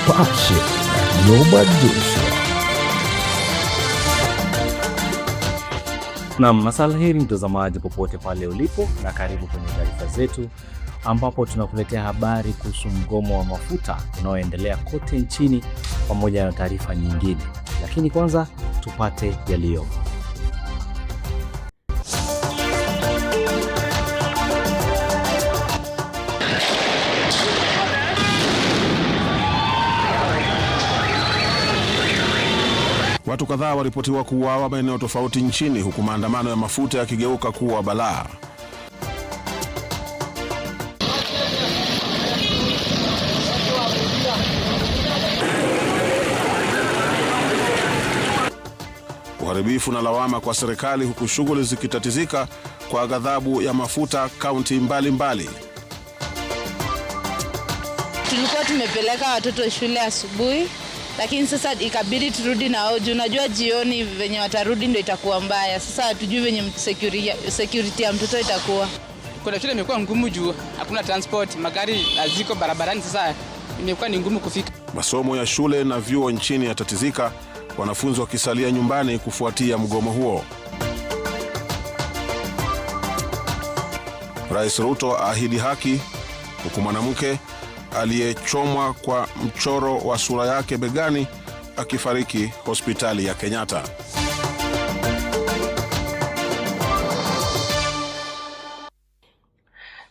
Nipashe na Yoba Joshua. Naam, masalaheri mtazamaji popote pale ulipo, na karibu kwenye taarifa zetu ambapo tunakuletea habari kuhusu mgomo wa mafuta unaoendelea kote nchini pamoja na taarifa nyingine. Lakini kwanza tupate yaliyomo. Watu kadhaa waripotiwa kuuawa maeneo tofauti nchini huku maandamano ya mafuta yakigeuka kuwa balaa. Uharibifu na lawama kwa serikali huku shughuli zikitatizika kwa ghadhabu ya mafuta kaunti mbalimbali. Tulikuwa tumepeleka watoto shule asubuhi, lakini sasa ikabidi turudi na wao juu unajua jioni venye watarudi ndio itakuwa mbaya. Sasa hatujui venye security ya mtoto itakuwa. Kuna shule imekuwa ngumu juu hakuna transport, magari haziko barabarani, sasa imekuwa ni ngumu kufika. Masomo ya shule na vyuo nchini yatatizika, wanafunzi wakisalia nyumbani kufuatia mgomo huo. Rais Ruto aahidi haki, huku mwanamke aliyechomwa kwa mchoro wa sura yake begani akifariki hospitali ya Kenyatta.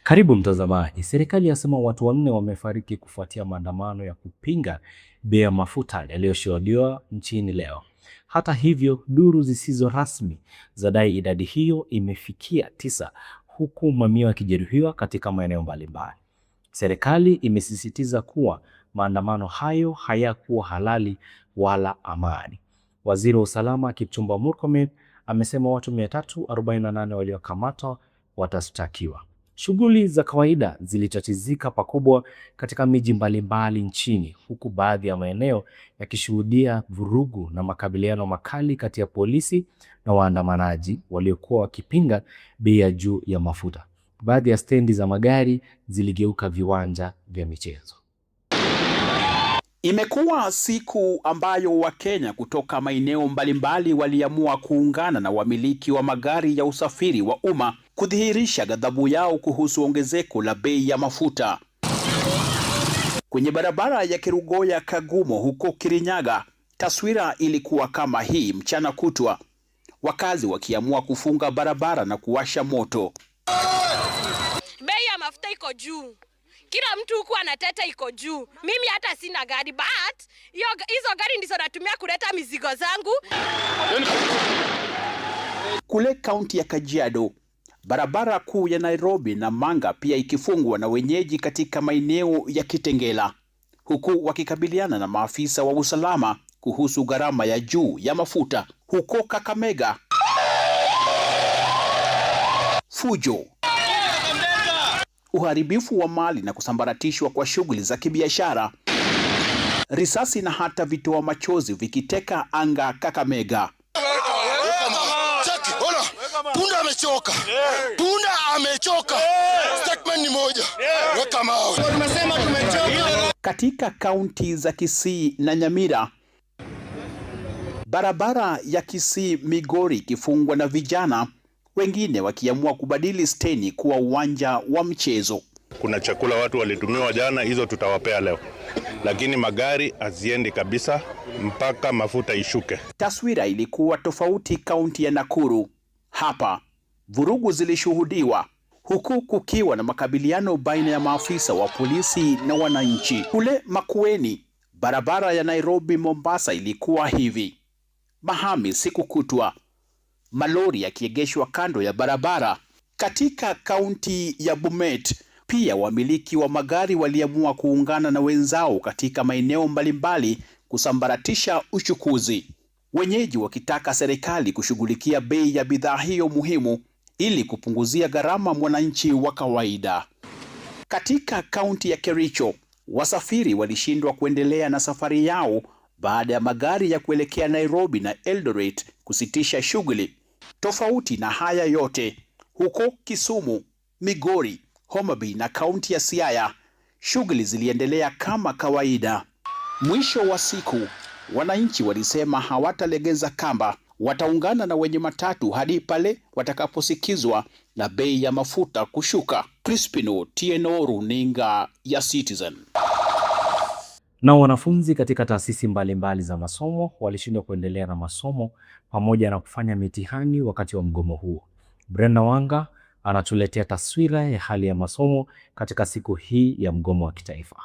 Karibu mtazamaji. Serikali yasema watu wanne wamefariki kufuatia maandamano ya kupinga bei ya mafuta yaliyoshuhudiwa nchini leo. Hata hivyo, duru zisizo rasmi zadai idadi hiyo imefikia 9 huku mamia wakijeruhiwa katika maeneo mbalimbali. Serikali imesisitiza kuwa maandamano hayo hayakuwa halali wala amani. Waziri wa usalama Kipchumba Murkomen amesema watu 348 waliokamatwa watashtakiwa. Shughuli za kawaida zilitatizika pakubwa katika miji mbalimbali nchini, huku baadhi ya maeneo yakishuhudia vurugu na makabiliano makali kati ya polisi na waandamanaji waliokuwa wakipinga bei ya juu ya mafuta. Baadhi ya stendi za magari ziligeuka viwanja vya michezo. Imekuwa siku ambayo Wakenya kutoka maeneo mbalimbali waliamua kuungana na wamiliki wa magari ya usafiri wa umma kudhihirisha ghadhabu yao kuhusu ongezeko la bei ya mafuta. Kwenye barabara ya Kerugoya Kagumo huko Kirinyaga, taswira ilikuwa kama hii mchana kutwa, wakazi wakiamua kufunga barabara na kuwasha moto. Bei ya mafuta iko juu, kila mtu huku anateta iko juu. Mimi hata sina gari, but hizo gari ndizo natumia kuleta mizigo zangu. Kule kaunti ya Kajiado, barabara kuu ya Nairobi na Manga pia ikifungwa na wenyeji katika maeneo ya Kitengela, huku wakikabiliana na maafisa wa usalama kuhusu gharama ya juu ya mafuta. Huko Kakamega, fujo, uharibifu wa mali na kusambaratishwa kwa shughuli za kibiashara, risasi na hata vitoa machozi vikiteka anga Kakamega. Punda amechoka. Punda amechoka. Statement ni moja. Weka mawe. Tunasema tumechoka. Katika kaunti za Kisii na Nyamira, barabara ya Kisii Migori ikifungwa na vijana wengine wakiamua kubadili steni kuwa uwanja wa mchezo. Kuna chakula watu walitumiwa jana, hizo tutawapea leo, lakini magari haziendi kabisa mpaka mafuta ishuke. Taswira ilikuwa tofauti kaunti ya Nakuru. Hapa vurugu zilishuhudiwa huku kukiwa na makabiliano baina ya maafisa wa polisi na wananchi. Kule Makueni, barabara ya Nairobi Mombasa ilikuwa hivi: mahami siku kutwa, malori yakiegeshwa kando ya barabara. Katika kaunti ya Bomet pia wamiliki wa magari waliamua kuungana na wenzao katika maeneo mbalimbali kusambaratisha uchukuzi, wenyeji wakitaka serikali kushughulikia bei ya bidhaa hiyo muhimu ili kupunguzia gharama mwananchi wa kawaida. Katika kaunti ya Kericho, wasafiri walishindwa kuendelea na safari yao baada ya magari ya kuelekea Nairobi na Eldoret kusitisha shughuli. Tofauti na haya yote, huko Kisumu, Migori, Homa Bay na kaunti ya Siaya, shughuli ziliendelea kama kawaida. Mwisho wa siku, wananchi walisema hawatalegeza kamba, wataungana na wenye matatu hadi pale watakaposikizwa na bei ya mafuta kushuka. Crispin Otieno, runinga ya Citizen. Na wanafunzi katika taasisi mbalimbali za masomo walishindwa kuendelea na masomo pamoja na kufanya mitihani wakati wa mgomo huo. Brenda Wanga anatuletea taswira ya hali ya masomo katika siku hii ya mgomo wa kitaifa.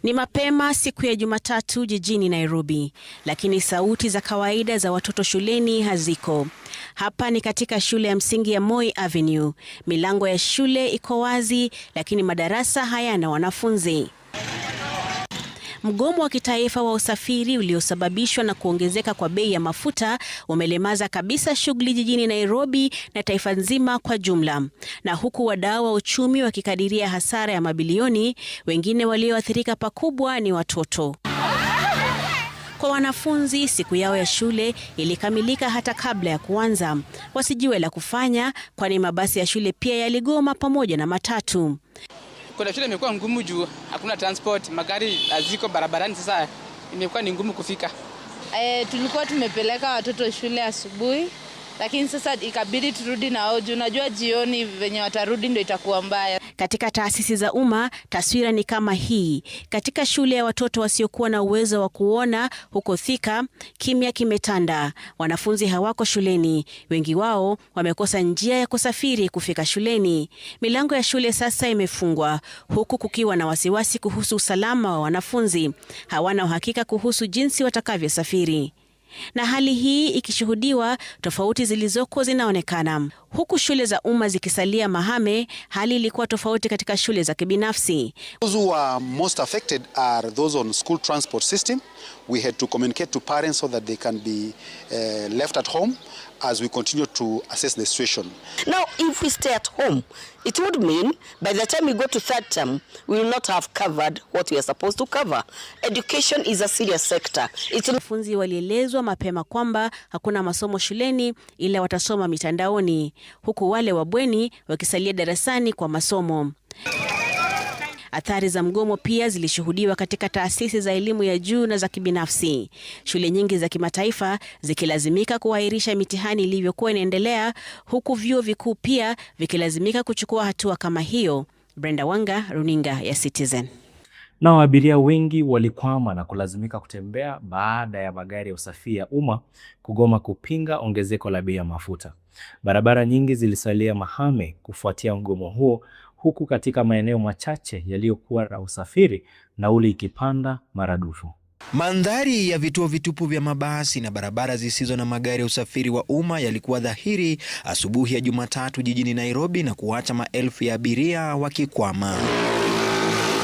Ni mapema siku ya Jumatatu jijini Nairobi, lakini sauti za kawaida za watoto shuleni haziko. Hapa ni katika shule ya msingi ya Moi Avenue. Milango ya shule iko wazi, lakini madarasa hayana wanafunzi. Mgomo wa kitaifa wa usafiri uliosababishwa na kuongezeka kwa bei ya mafuta umelemaza kabisa shughuli jijini Nairobi na taifa nzima kwa jumla. Na huku wadau wa uchumi wakikadiria hasara ya mabilioni, wengine walioathirika pakubwa ni watoto. Kwa wanafunzi, siku yao ya shule ilikamilika hata kabla ya kuanza. Wasijue la kufanya, kwani mabasi ya shule pia yaligoma pamoja na matatu. Kuna shule imekuwa ngumu juu hakuna transport, magari haziko barabarani, sasa imekuwa ni ngumu kufika. Tulikuwa tumepeleka watoto shule asubuhi, lakini sasa ikabidi turudi na wao juu unajua jioni venye watarudi ndio itakuwa mbaya. Katika taasisi za umma taswira ni kama hii. Katika shule ya watoto wasiokuwa na uwezo wa kuona huko Thika, kimya kimetanda. Wanafunzi hawako shuleni, wengi wao wamekosa njia ya kusafiri kufika shuleni. Milango ya shule sasa imefungwa, huku kukiwa na wasiwasi kuhusu usalama wa wanafunzi. Hawana uhakika kuhusu jinsi watakavyosafiri. Na hali hii ikishuhudiwa, tofauti zilizoko zinaonekana. Huku shule za umma zikisalia mahame, hali ilikuwa tofauti katika shule za kibinafsi. Those who are most affected are those on school transport system. We had to communicate to parents so that they can be left at home as we continue to assess the situation. Now, if we stay at home, it would mean by the time we go to third term, we will not have covered what we are supposed to cover. Education is a serious sector. It's Wanafunzi walielezwa mapema kwamba hakuna masomo shuleni ila watasoma mitandaoni, huku wale wa bweni wakisalia darasani kwa masomo. Athari za mgomo pia zilishuhudiwa katika taasisi za elimu ya juu na za kibinafsi, shule nyingi za kimataifa zikilazimika kuahirisha mitihani ilivyokuwa inaendelea, huku vyuo vikuu pia vikilazimika kuchukua hatua kama hiyo. Brenda Wanga, runinga ya Citizen. Nao abiria wengi walikwama na kulazimika kutembea baada ya magari ya usafiri ya umma kugoma kupinga ongezeko la bei ya mafuta. Barabara nyingi zilisalia mahame kufuatia mgomo huo, huku katika maeneo machache yaliyokuwa na usafiri nauli ikipanda maradufu. Mandhari ya vituo vitupu vya mabasi na barabara zisizo na magari ya usafiri wa umma yalikuwa dhahiri asubuhi ya Jumatatu jijini Nairobi na kuacha maelfu ya abiria wakikwama.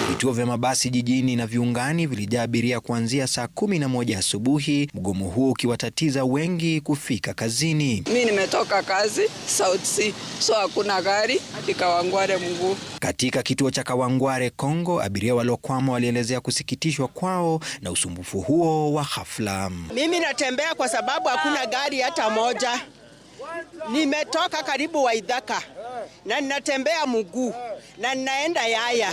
Vituo vya mabasi jijini na viungani vilijaa abiria kuanzia saa 11 asubuhi, mgomo huo ukiwatatiza wengi kufika kazini. Mi nimetoka kazi South C, so hakuna gari hadi Kawangware mguu. Katika kituo cha Kawangware Kongo, abiria waliokwama walielezea kusikitishwa kwao na usumbufu huo wa ghafla. Mimi natembea kwa sababu hakuna gari hata moja. Nimetoka karibu Waithaka na ninatembea mguu na ninaenda Yaya,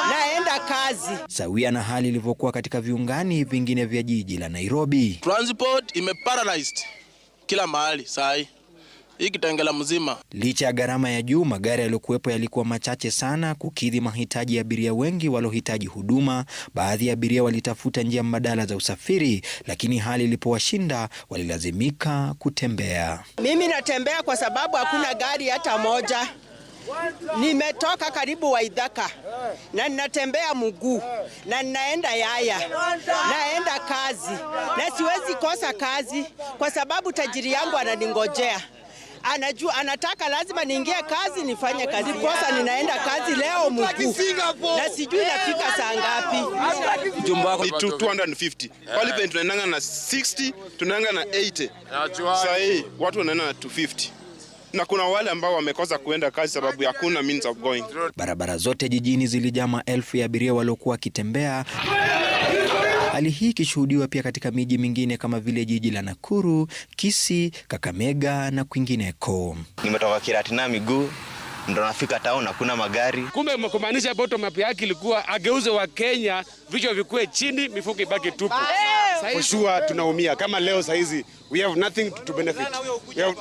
naenda kazi. Sawia na hali ilivyokuwa katika viungani vingine vya jiji la Nairobi. Transport imeparalyzed kila mahali saa hii hii Kitengela mzima. Licha ya gharama ya juu, magari yaliyokuwepo yalikuwa machache sana kukidhi mahitaji ya abiria wengi walohitaji huduma. Baadhi ya abiria walitafuta njia mbadala za usafiri, lakini hali ilipowashinda walilazimika kutembea. Mimi natembea kwa sababu hakuna gari hata moja. Nimetoka karibu Waithaka na ninatembea mguu na ninaenda Yaya, naenda kazi na siwezi kosa kazi kwa sababu tajiri yangu ananingojea. Anajua anataka lazima niingie kazi nifanye kazi. Kosa ninaenda kazi leo mguu na sijui nafika saa ngapi. Mjomba wako ni 250. Pale penye tunaendanga na 60, tunaenda na 80. Sasa hii watu wanaenda na 250. Na kuna wale ambao wamekosa kuenda kazi sababu hakuna means of going. Barabara zote jijini zilijaa maelfu ya abiria waliokuwa wakitembea. Hali hii ikishuhudiwa pia katika miji mingine kama vile jiji la Nakuru, Kisii, Kakamega na kwingineko. Nimetoka Kiratina miguu, Ndo nafika town hakuna magari. Kumbe kumaanisha bottom up yake ilikuwa ageuze wa Kenya vichwa vikue chini, mifuko ibaki tupu. For sure tunaumia kama leo saizi we have nothing to benefit.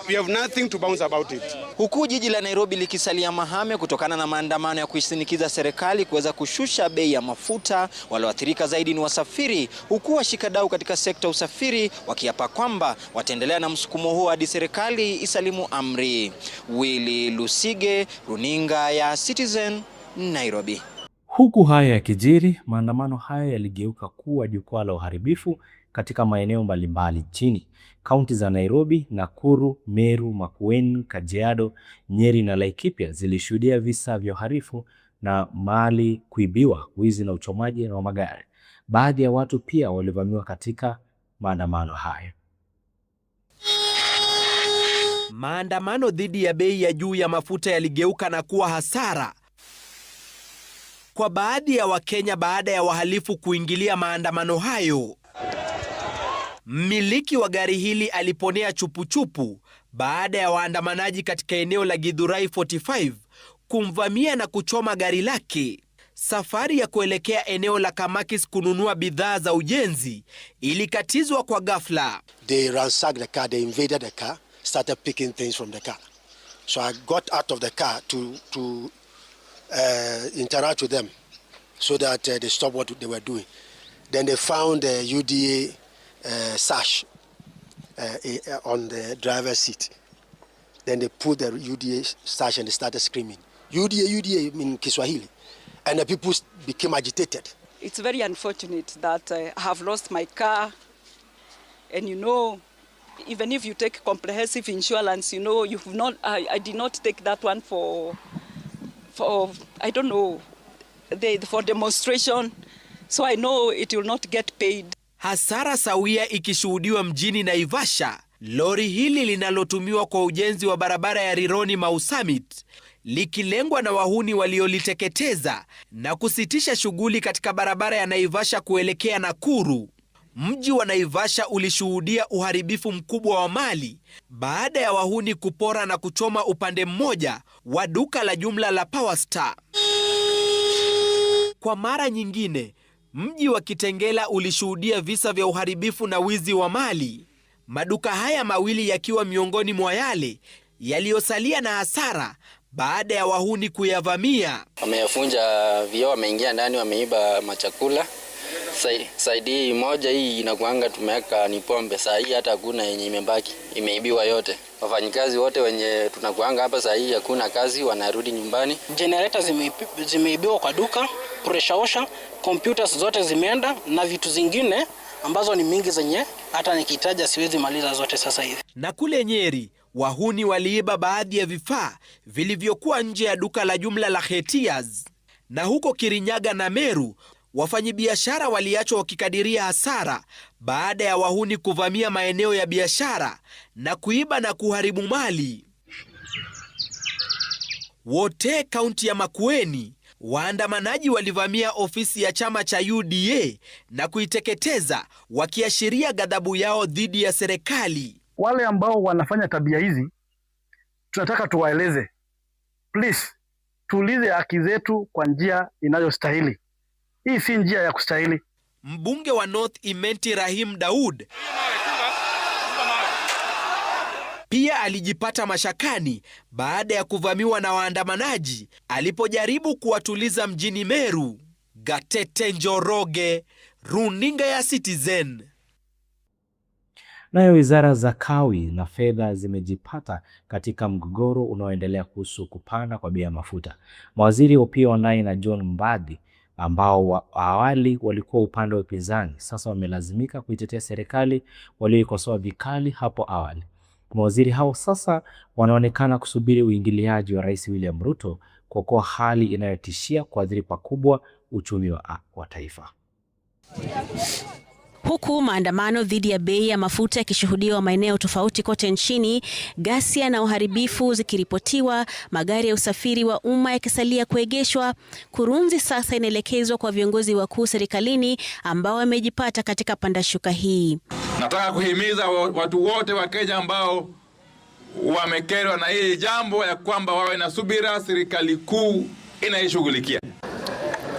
We have nothing to bounce about it. Huku jiji la Nairobi likisalia mahame kutokana na maandamano ya kuishinikiza serikali kuweza kushusha bei ya mafuta, walioathirika zaidi ni wasafiri, huku washikadau katika sekta ya usafiri wakiapa kwamba wataendelea na msukumo huo hadi serikali isalimu amri. Willy Lusige, runinga ya Citizen, Nairobi. Huku haya yakijiri, maandamano haya yaligeuka kuwa jukwaa la uharibifu katika maeneo mbalimbali nchini. Kaunti za Nairobi, Nakuru, Meru, Makueni, Kajiado, Nyeri na Laikipia zilishuhudia visa vya uhalifu na mali kuibiwa, wizi na uchomaji wa magari. Baadhi ya watu pia walivamiwa katika maandamano hayo. Maandamano dhidi ya bei ya juu ya mafuta yaligeuka na kuwa hasara kwa baadhi ya Wakenya baada ya wahalifu kuingilia maandamano hayo. Mmiliki wa gari hili aliponea chupuchupu baada ya waandamanaji katika eneo la Githurai 45 kumvamia na kuchoma gari lake. Safari ya kuelekea eneo la Kamakis kununua bidhaa za ujenzi ilikatizwa kwa ghafla. They ransacked the car, they invaded the car, started picking things from the car. So I got out of the car to interact with them so that they stop what they were doing. Then they found the UDA sash on the driver's seat. Then they put the UDA sash and they started screaming, UDA, UDA in Kiswahili. And the people became agitated. It's very unfortunate that I have lost my car. And you know, even if you take comprehensive insurance, you know, you've not, I did not take that one for I don't know, for demonstration. So I know it will not get paid. Hasara sawia ikishuhudiwa mjini Naivasha, lori hili linalotumiwa kwa ujenzi wa barabara ya Rironi Mau Summit likilengwa na wahuni walioliteketeza na kusitisha shughuli katika barabara ya Naivasha kuelekea Nakuru. Mji wa Naivasha ulishuhudia uharibifu mkubwa wa mali baada ya wahuni kupora na kuchoma upande mmoja wa duka la jumla la Powerstar. Kwa mara nyingine, mji wa Kitengela ulishuhudia visa vya uharibifu na wizi wa mali, maduka haya mawili yakiwa miongoni mwa yale yaliyosalia na hasara baada ya wahuni kuyavamia. Wamefunja vioo, wameingia ndani, wameiba machakula. Saidi moja hii inakuanga tumeweka ni pombe, saa hii hata hakuna yenye imebaki, imeibiwa yote. Wafanyikazi wote wenye tunakuanga hapa saa hii hakuna kazi, wanarudi nyumbani. Generator zimeibiwa kwa duka, pressure washer, computers zote zimeenda na vitu zingine ambazo ni mingi zenye hata nikitaja siwezi maliza zote sasa hivi. Na kule Nyeri, wahuni waliiba baadhi ya vifaa vilivyokuwa nje ya duka la jumla la Hetias. Na huko Kirinyaga na Meru, wafanyibiashara waliachwa wakikadiria hasara baada ya wahuni kuvamia maeneo ya biashara na kuiba na kuharibu mali. Wote kaunti ya Makueni, waandamanaji walivamia ofisi ya chama cha UDA na kuiteketeza wakiashiria ghadhabu yao dhidi ya serikali. Wale ambao wanafanya tabia hizi tunataka tuwaeleze, please, tuulize haki zetu kwa njia inayostahili. Hii si njia ya kustahili. Mbunge wa North Imenti Rahim Daud pia alijipata mashakani baada ya kuvamiwa na waandamanaji alipojaribu kuwatuliza mjini Meru. Gatete Njoroge, Runinga ya Citizen. Nayo wizara za kawi na fedha zimejipata katika mgogoro unaoendelea kuhusu kupanda kwa bei ya mafuta. Mawaziri Opiyo Wandayi na John Mbadi ambao awali walikuwa upande wa upinzani sasa wamelazimika kuitetea serikali walioikosoa vikali hapo awali. Mawaziri hao sasa wanaonekana kusubiri uingiliaji wa Rais William Ruto kuokoa hali inayotishia kuathiri pakubwa uchumi wa taifa. Huku maandamano dhidi ya bei ya mafuta yakishuhudiwa maeneo tofauti kote nchini, ghasia na uharibifu zikiripotiwa, magari ya usafiri wa umma yakisalia kuegeshwa, kurunzi sasa inaelekezwa kwa viongozi wakuu serikalini ambao wamejipata katika pandashuka hii. Nataka kuhimiza watu wote wa Kenya ambao Wamekerwa na hili jambo ya kwamba wawe na subira, serikali kuu inaishughulikia.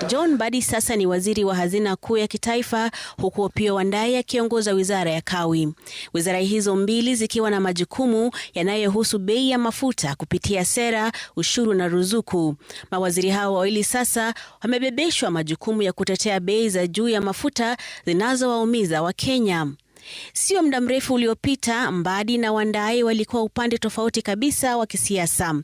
John Mbadi sasa ni waziri wa hazina kuu ya kitaifa huku Opiyo Wandayi akiongoza wizara ya kawi. Wizara hizo mbili zikiwa na majukumu yanayohusu bei ya mafuta kupitia sera, ushuru na ruzuku. Mawaziri hao wawili sasa wamebebeshwa majukumu ya kutetea bei za juu ya mafuta zinazowaumiza Wakenya. Sio muda mrefu uliopita, Mbadi na Wandayi walikuwa upande tofauti kabisa wa kisiasa,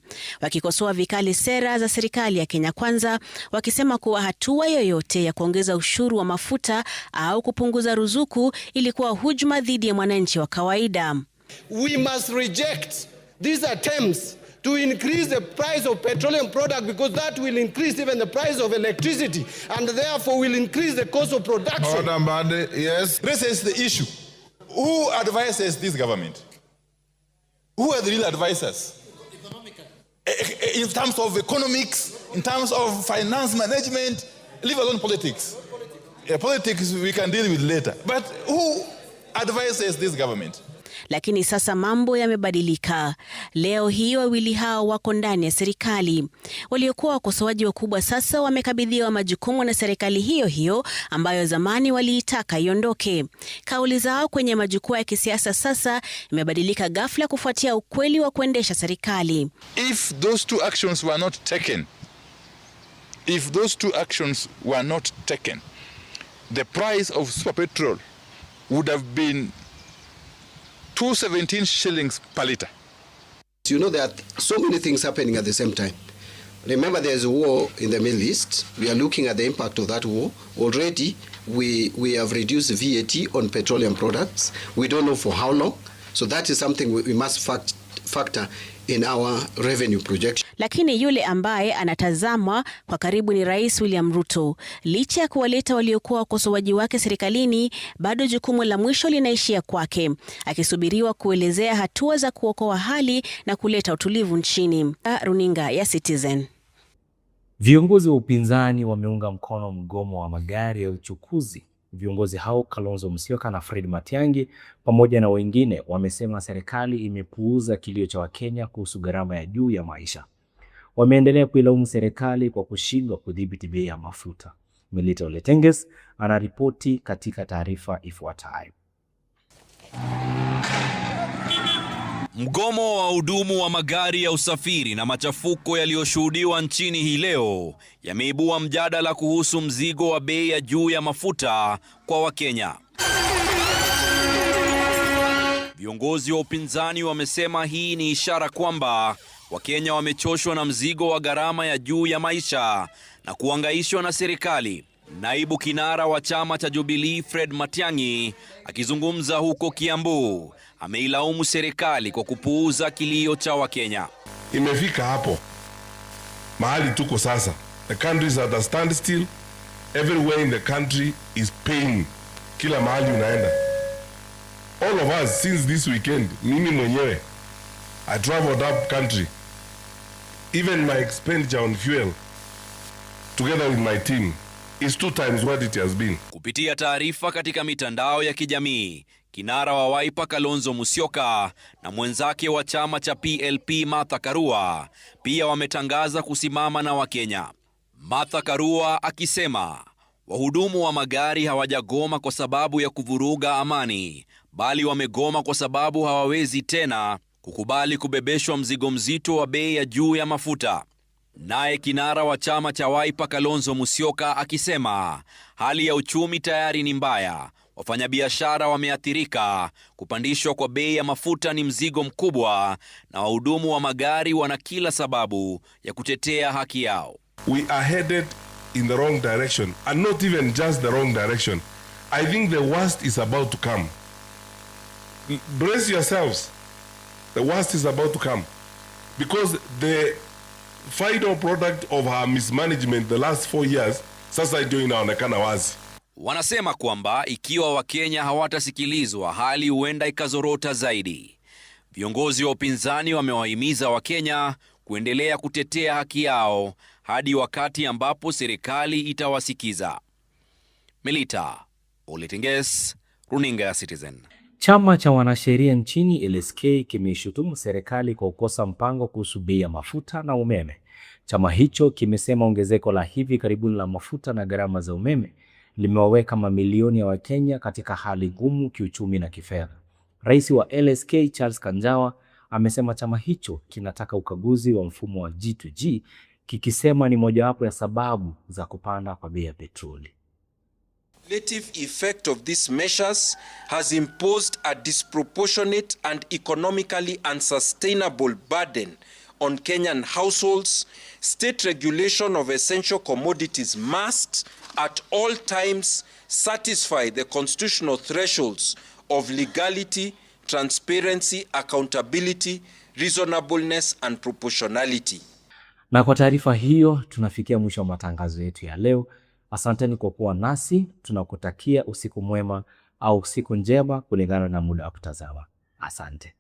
wakikosoa vikali sera za serikali ya Kenya Kwanza, wakisema kuwa hatua yoyote ya kuongeza ushuru wa mafuta au kupunguza ruzuku ilikuwa hujuma dhidi ya mwananchi wa kawaida. We must reject these attempts to increase the price of petroleum product because that will increase even the price of electricity and therefore will increase the cost of production. Order, Mbadi. Yes. Raises the issue. Who advises this government? Who are the real advisors? In terms of economics, in terms of finance management, leave alone politics. Politics we can deal with later. But who advises this government? Lakini sasa mambo yamebadilika. Leo hii wawili hao wako ndani ya serikali. Waliokuwa wakosoaji wakubwa sasa wamekabidhiwa majukumu na serikali hiyo hiyo ambayo zamani waliitaka iondoke. Kauli zao kwenye majukwaa ya kisiasa sasa imebadilika ghafla kufuatia ukweli wa kuendesha serikali. If those two actions were not taken, if those two actions were not taken, the price of super petrol would have been 217 shillings per liter. You know, there are so many things happening at the same time. Remember, there's a war in the Middle East. We are looking at the impact of that war. Already, we have reduced VAT on petroleum products. We don't know for how long. So that is something we must factor in our revenue projection. Lakini yule ambaye anatazamwa kwa karibu ni Rais William Ruto. Licha ya kuwaleta waliokuwa wakosoaji wake serikalini, bado jukumu la mwisho linaishia kwake, akisubiriwa kuelezea hatua za kuokoa hali na kuleta utulivu nchini. Runinga ya Citizen. Viongozi wa upinzani wameunga mkono mgomo wa magari ya uchukuzi. Viongozi hao Kalonzo Musyoka na Fred Matiang'i pamoja na wengine wamesema serikali imepuuza kilio cha Wakenya kuhusu gharama ya juu ya maisha. Wameendelea kuilaumu serikali kwa kushindwa kudhibiti bei ya mafuta. Melita Oletenges anaripoti katika taarifa ifuatayo. Mgomo wa wahudumu wa magari ya usafiri na machafuko yaliyoshuhudiwa nchini hii leo yameibua mjadala kuhusu mzigo wa bei ya juu ya mafuta kwa Wakenya. Viongozi wa upinzani wamesema hii ni ishara kwamba Wakenya wamechoshwa na mzigo wa gharama ya juu ya maisha na kuhangaishwa na serikali. Naibu kinara wa chama cha Jubilee Fred Matiang'i akizungumza huko Kiambu ameilaumu serikali kwa kupuuza kilio cha Wakenya. Imefika hapo mahali tuko sasa, the country is at a standstill, everywhere in the country is pain, kila mahali unaenda. All of us since this weekend, mimi mwenyewe I traveled up country, even my expenditure on fuel together with my team is 2 times what it has been. Kupitia taarifa katika mitandao ya kijamii, kinara wa Wiper Kalonzo Musyoka na mwenzake wa chama cha PLP Martha Karua pia wametangaza kusimama na Wakenya. Martha Karua akisema wahudumu wa magari hawajagoma kwa sababu ya kuvuruga amani, bali wamegoma kwa sababu hawawezi tena kukubali kubebeshwa mzigo mzito wa bei ya juu ya mafuta. Naye kinara wa chama cha Wiper Kalonzo Musyoka akisema hali ya uchumi tayari ni mbaya, wafanyabiashara wameathirika, kupandishwa kwa bei ya mafuta ni mzigo mkubwa, na wahudumu wa magari wana kila sababu ya kutetea haki yao. We are headed in the wrong direction, and not even just the wrong direction. I think the worst is about to come. Brace yourselves. The worst is about to come. Because the final product of her mismanagement the last 4 years sasa ndio inaonekana wazi. Wanasema kwamba ikiwa Wakenya hawatasikilizwa hali huenda ikazorota zaidi. Viongozi wa upinzani wamewahimiza Wakenya kuendelea kutetea haki yao hadi wakati ambapo serikali itawasikiza. Melita Oletenges, Runinga ya Citizen. Chama cha wanasheria nchini LSK kimeishutumu serikali kwa kukosa mpango kuhusu bei ya mafuta na umeme. Chama hicho kimesema ongezeko la hivi karibuni la mafuta na gharama za umeme limewaweka mamilioni ya Wakenya katika hali ngumu kiuchumi na kifedha. Rais wa LSK Charles Kanjawa amesema chama hicho kinataka ukaguzi wa mfumo wa G2G, kikisema ni mojawapo ya sababu za kupanda kwa bei ya petroli. Cumulative effect of these measures has imposed a disproportionate and economically unsustainable burden on Kenyan households. State regulation of essential commodities must at all times satisfy the constitutional thresholds of legality, transparency, accountability, reasonableness and proportionality. Na kwa taarifa hiyo tunafikia mwisho wa matangazo yetu ya leo. Asanteni kwa kuwa nasi, tunakutakia usiku mwema au siku njema kulingana na muda wa kutazama. Asante.